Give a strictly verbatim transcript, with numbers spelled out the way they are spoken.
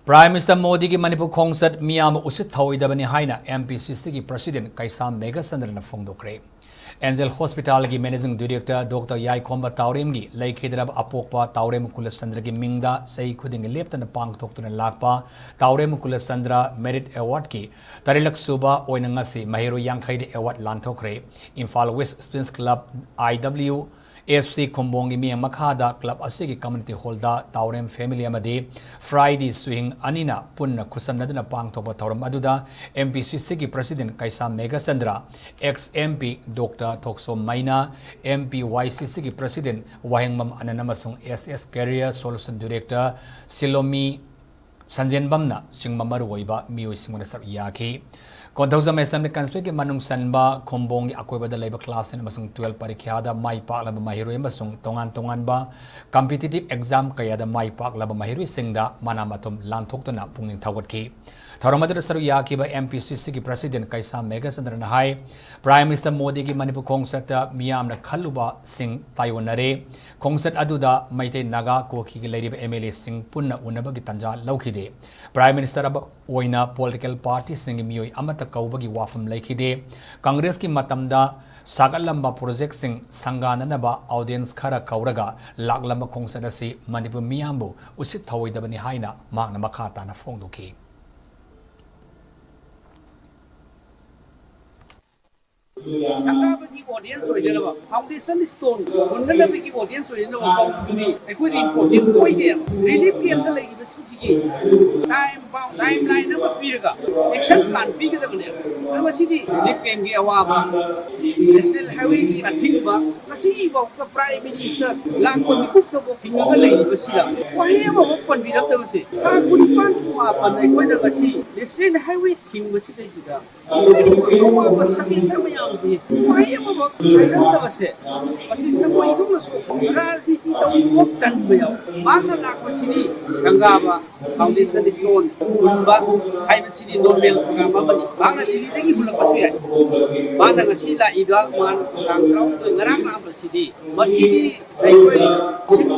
Prime Minister ꯃꯣꯗꯤꯒꯤ ꯃꯅꯤꯄꯨꯔ ꯈꯣꯡꯆꯠ ꯃꯤꯌꯥꯝꯕ ꯎꯁꯤꯠ ꯊꯑꯣꯏꯗꯕꯅꯤ ꯍꯥꯏꯅ M P C Cꯒꯤ President ꯀꯩꯁꯥꯝ ꯃꯦꯘꯆꯟꯗ꯭ꯔꯅ ꯐꯣꯡꯗꯣꯛꯈ꯭ꯔꯦ꯫ Angel Hospitalꯒꯤ Managing Director Doctor ꯌꯥꯏꯈꯣꯝꯕ ꯇꯥꯎꯔꯦꯝꯒꯤ ꯂꯩꯈꯤꯗ꯭ꯔꯕ ꯑꯄꯣꯛꯄ ꯇꯥꯎꯔꯦꯝ ꯀꯨꯂꯆꯟꯗ꯭ꯔꯒꯤ ꯃꯤꯡꯗ ꯆꯍꯤ ꯈꯨꯗꯤꯡꯒꯤ ꯂꯦꯞꯇꯅ ꯄꯥꯡꯊꯣꯛꯇꯨꯅ ꯂꯥꯛꯄ ꯇꯥꯎꯔꯦꯝ ꯀꯨꯂꯆꯟꯗ꯭ꯔ Merit Awardꯀꯤ ꯇꯔꯦꯠꯂꯛ ꯁꯨꯕ ꯑꯣꯏꯅ ꯉꯁꯤ ꯃꯍꯩꯔꯣꯏ ꯌꯥꯡꯈꯩꯗ award ꯂꯥꯟꯊꯣꯛꯈ꯭ꯔꯦ꯫ Imphal West Students Club, I W S C ꯈꯨꯝꯕꯣꯡꯒꯤ ꯃꯤꯠꯌꯦꯡ ꯃꯈꯥꯗ club ꯑꯁꯤꯒꯤ community hallꯗ ꯇꯥꯎꯔꯦꯝ family ꯑꯃꯗꯤ Friday ꯁꯨꯍꯤꯡ ꯑꯅꯤꯅ ꯄꯨꯟꯅ ꯈꯨꯠꯁꯝꯅꯗꯨꯅ ꯄꯥꯡꯊꯣꯛꯄ ꯊꯧꯔꯝ ꯑꯗꯨꯗ M P C Cꯒꯤ President ꯀꯩꯁꯥꯝ Meghachandra, ex M P Doctor ꯊꯣꯛꯆꯣꯝ ꯃꯩꯅꯥ, M P Y C Cꯒꯤ President ꯋꯥꯍꯦꯡꯕꯝ ꯑꯅꯟ ꯑꯃꯁꯨꯡ S S Career Solution Director ꯁꯤꯂꯣꯃꯤ ꯁꯟꯖꯦꯟꯕꯝꯅ ꯆꯤꯡꯕ ꯃꯔꯨꯑꯣꯏꯕ ꯃꯤꯑꯣꯏꯁꯤꯡ ꯑꯃꯅ ꯁꯔꯨꯛ ꯌꯥꯈꯤ꯫ ꯀꯣꯟꯊꯧꯖꯝ Assembly Constituencyꯒꯤ ꯃꯅꯨꯡ ꯆꯟꯕ ꯈꯨꯝꯕꯣꯡꯒꯤ ꯑꯀꯣꯏꯕꯗ ꯂꯩꯕ class ten ꯑꯃꯁꯨꯡ twelve ꯄꯔꯤꯈ꯭ꯌꯥꯗ ꯃꯥꯏ ꯄꯥꯛꯂꯕ ꯃꯍꯩꯔꯣꯏ ꯑꯃꯁꯨꯡ ꯇꯣꯉꯥꯟ ꯇꯣꯉꯥꯟꯕ competitive exam ꯀꯌꯥꯗ ꯃꯥꯏ ꯄꯥꯛꯂꯕ ꯃꯍꯩꯔꯣꯏꯁꯤꯡꯗ ꯃꯅꯥ ꯃꯊꯨꯝ ꯂꯥꯟꯊꯣꯛꯇꯨꯅ ꯄꯨꯛꯅꯤꯡ ꯊꯧꯒꯠꯈꯤ꯫ ꯊꯧꯔꯝ ꯑꯗꯨꯗ ꯁꯔꯨꯛ ꯌꯥꯈꯤꯕ M P C Cꯒꯤ President ꯀꯩꯁꯥꯝ ꯃꯦꯘꯆꯟꯗ꯭ꯔꯅ ꯍꯥꯏ, Prime Minister ꯃꯣꯗꯤꯒꯤ ꯃꯅꯤꯄꯨꯔ ꯈꯣꯡꯆꯠꯇ ꯃꯤꯌꯥꯝꯅ ꯈꯜꯂꯨꯕꯁꯤꯡ ꯇꯥꯏꯑꯣꯟꯅꯔꯦ꯫ ꯈꯣꯡꯆꯠ ꯑꯗꯨꯗ ꯃꯩꯇꯩ, ꯅꯥꯒꯥ, ꯀꯨꯀꯤꯒꯤ ꯂꯩꯔꯤꯕ M L Aꯁꯤꯡ ꯄꯨꯟꯅ ꯎꯅꯕꯒꯤ ꯇꯥꯟꯖꯥ ꯂꯧꯈꯤꯗꯦ꯫ Prime Minister ꯑꯃ ꯑꯣꯏꯅ political partyꯁꯤꯡꯒꯤ ꯃꯤꯑꯣꯏ ꯑꯃꯠꯇ ꯀꯧꯕꯒꯤ ꯋꯥꯐꯝ ꯂꯩꯈꯤꯗꯦ꯫ Congressꯀꯤ ꯃꯇꯝꯗ ꯁꯥꯒꯠꯂꯝꯕ projectꯁꯤꯡ ꯁꯪꯒꯥꯅꯅꯕ audience ꯈꯔ ꯀꯧꯔꯒ ꯂꯥꯛꯂꯝꯕ ꯈꯣꯡꯆꯠ ꯑꯁꯤ ꯃꯅꯤꯄꯨꯔ ꯃꯤꯌꯥꯝꯕꯨ ꯎꯁꯤꯠ ꯊꯑꯣꯏꯗꯕꯅꯤ ꯍꯥꯏꯅ ꯃꯍꯥꯛꯅ ꯃꯈꯥ ꯇꯥꯅ ꯐꯣꯡꯗꯣꯛꯈꯤ꯫ ꯁꯪꯒꯥꯕꯒꯤ audience ꯑꯣꯏꯅꯅꯕ, foundation stone ꯍꯨꯟꯅꯅꯕꯒꯤ audience ꯑꯣꯏꯅꯅꯕ ꯀꯧꯕꯗꯨꯗꯤ ꯑꯩꯈꯣꯏꯗ important ꯑꯣꯏꯗꯦꯕ꯫ Relief campꯇ ꯂꯩꯔꯤꯕꯁꯤꯡꯁꯤꯒꯤ time bound, timeline ꯑꯃ ꯄꯤꯔꯒ action plan ꯄꯤꯒꯗꯕꯅꯦꯕ꯫ ꯑꯗꯣ ꯉꯁꯤꯗꯤ relief campꯀꯤ ꯑꯋꯥꯕ, National Highwayꯒꯤ ꯑꯊꯤꯡꯕ, ꯉꯁꯤꯐꯥꯎꯗ Prime Minister ꯂꯥꯛꯄ ꯃꯤꯀꯨꯞꯇꯐꯥꯎ ꯍꯤꯡꯉꯒ ꯂꯩꯔꯤꯕꯁꯤꯗ ꯋꯥꯍꯩ ꯑꯃꯐꯥꯎ ꯄꯟꯕꯤꯔꯛꯇꯕꯁꯦ, ꯊꯥ ꯀꯨꯟꯅꯤꯄꯥꯟ ꯀꯨꯟꯃꯥꯄꯟ ꯑꯩꯈꯣꯏꯅ ꯉꯁꯤ National Highway ꯊꯤꯡꯕꯁꯤꯗꯩꯁꯤꯗ ꯊꯣꯛꯂꯤꯕ ꯑꯋꯥꯕ ꯁꯃꯁ꯭ꯌꯥ ꯃꯌꯥꯝꯁꯤ ꯋꯥꯍꯩ ꯑꯃꯃꯛ ꯍꯥꯏꯔꯝꯗꯕꯁꯦ, ꯃꯁꯤ ꯊꯃꯣꯏ ꯊꯣꯛꯅꯁꯨ ꯔꯥꯖꯅꯤꯇꯤ ꯇꯧꯕ ꯇꯟꯕ ꯌꯥꯎꯏ꯫ ꯃꯍꯥꯛꯅ ꯂꯥꯛꯄꯁꯤꯗꯤ ꯁꯪꯒꯥꯕ, foundation stone ꯍꯨꯟꯕ ꯍꯥꯏꯕꯁꯤꯗꯤ normal program ꯑꯃꯅꯤ꯫ ꯃꯍꯥꯛꯅ ꯗꯤꯜꯂꯤꯗꯒꯤ ꯍꯨꯜꯂꯛꯄꯁꯨ ꯌꯥꯏ꯫ ꯃꯍꯥꯛꯅ ꯉꯁꯤ ꯂꯥꯛꯏꯕ, ꯃꯍꯥꯛ ꯇꯥꯡ ꯇꯔꯥꯍꯨꯝꯗꯣꯏ ꯉꯔꯥꯡ ꯂꯥꯛꯑꯝꯕꯁꯤꯗꯤ, ꯃꯁꯤꯗꯤ ꯑꯩꯈꯣꯏ ꯁꯤꯕ